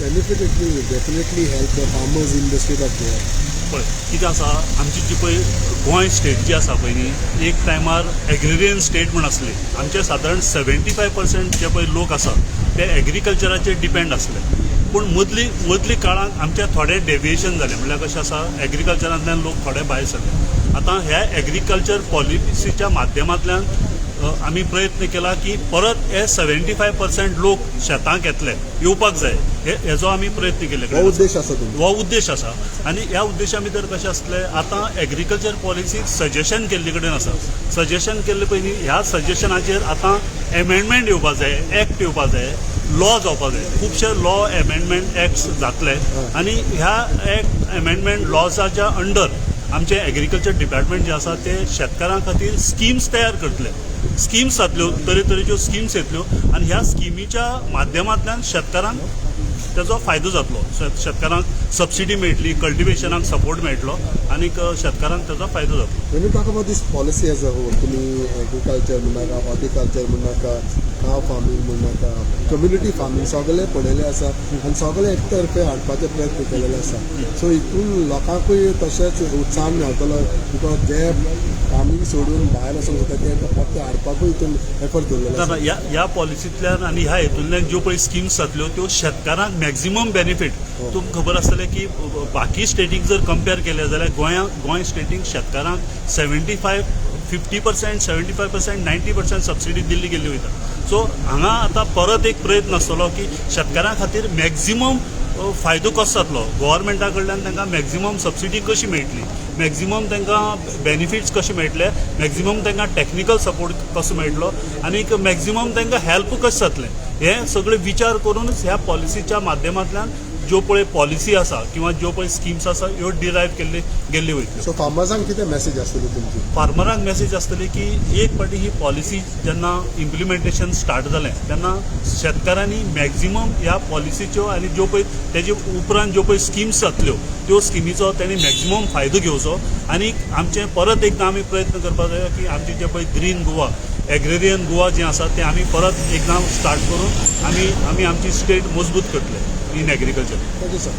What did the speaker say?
benefit it will definitely help the farmers in the state of Goa. पळय कितें आसा, आमची जी पळय गोंय स्टेट जी आसा पळय न्ही, एक टायमार एग्रेरियन स्टेट म्हूण आसली. आमचे सादारण 75% जे पळय लोक आसा ते एग्रीकल्चराचेर डिपेंड आसले. पूण मदली मदली काळांत आमचे थोडे डेविएशन जालें. म्हणल्यार कशें आसा, एग्रीकल्चरांतल्यान लोक थोडे भायर सरले. आतां ह्या एग्रीकल्चर पॉलिसीच्या माध्यमांतल्यान आमी प्रयत्न केला की परत हे 75% लोक शेतांक येतले, येवपाक जाय, हे हेजो आमी प्रयत्न केल्ले हो कडेन आसा. उद्देश आसा तुमचो. हो उद्देश आसा आनी ह्या उद्देशा भितर कशें आसतलें, आतां एग्रीकल्चर पॉलिसीक सजेशन केल्ले कडेन आसा. सजेशन केल्ले पयलीं ह्या सजेशनाचेर आतां एमेंडमेंट येवपा जाय, एक्ट येवपा जाय, लॉ जावपा जाय. खुबशे लॉ एमेंडमेंट एक्ट्स जातले आनी ह्या एक्ट एमेंडमेंट लॉजाच्या अंडर आमचें एग्रीकल्चर डिपार्टमेंट जें आसा ते शेतकारां खातीर स्किम्स तयार करतले. स्किम्स जातल्यो, तरेतरेच्यो स्किम्स येतल्यो आनी ह्या स्किमीच्या माध्यमांतल्यान शेतकारांक तेजो फायदो जातलो. शेतकारांक सबसिडी मेळटली, कल्टिवेशनाक सपोर्ट मेळटलो आनीक शेतकारांक तेजो फायदो जातलो. When you talk about this policy as a whole, तुमी एग्रीकल्चर म्हणनाका, हॉर्टिकल्चर म्हणनाका, काव फार्मींग म्हणनाका, कम्युनिटी फार्मींग, सगळें पळयलें आसा आनी सगळें एकतर्फे हाडपाचे प्रयत्न केलेले आसा. सो हितून लोकांकूय तशेंच उत्साह मेळटलो, because जे फार्मींग सोडून भायर वचोंक सोदता ते परते हाडपाकूय हितून एफर्ट दवरलेले ना आसा. ना, ह्या पॉलिसींतल्यान आनी ह्या हेतूंतल्यान ज्यो पळय स्किम्स जातल्यो त्यो शेतकारांक मॅक्झिमम बेनिफीट. तुमकां खबर आसतलें की बाकी स्टेटीक जर कंपेर केलें जाल्यार गोंय स्टेटीक शेतकारांक 75, 50%, 75%, 90% सबसिडी दिल्ली गेल्ली वयता. सो हांगा आतां परत एक प्रयत्न आसतलो की शेतकारां खातीर मॅक्झिमम फायदो कसो जातलो, गोवोरमेंटा कडल्यान तांकां मॅक्झिमम सबसिडी कशी मेळटली, मॅक्झिमम तांकां बेनिफिट्स कशे मेळटले, मॅक्झिमम तांकां टॅक्निकल सपोर्ट कसो मेळटलो आनी मॅक्झिमम तांकां हेल्प कशें जातलें, हे सगळे विचार करूनच ह्या पॉलिसीच्या माध्यमांतल्यान ज्यो पळय पॉलिसी आसा किंवा ज्यो पळय स्किम्स आसा ह्यो डिरायव केल्ली गेल्ली वयतल्यो. सो फार्मर्सांक कितें मॅसेज आसतली तुमची? फार्मरांक मेसेज आसतली की एक फावटी ही पॉलिसी जेन्ना इम्प्लिमेंटेशन स्टार्ट जालें तेन्ना शेतकारांनी मॅक्झिमम ह्या पॉलिसीच्यो आनी ज्यो पळय तेजे उपरांत ज्यो पळय स्किम्स जातल्यो त्यो स्किमीचो तेणी मॅक्झिमम फायदो घेवचो. आनी आमचें परत एकदां आमी प्रयत्न करपाक जाय की आमचे जे पळय ग्रीन गोवा, एग्रेरियन गोवा जें आसा तें आमी परत एकदां स्टार्ट करून आमी आमची स्टेट मजबूत करतले in agriculture. Thank you, sir.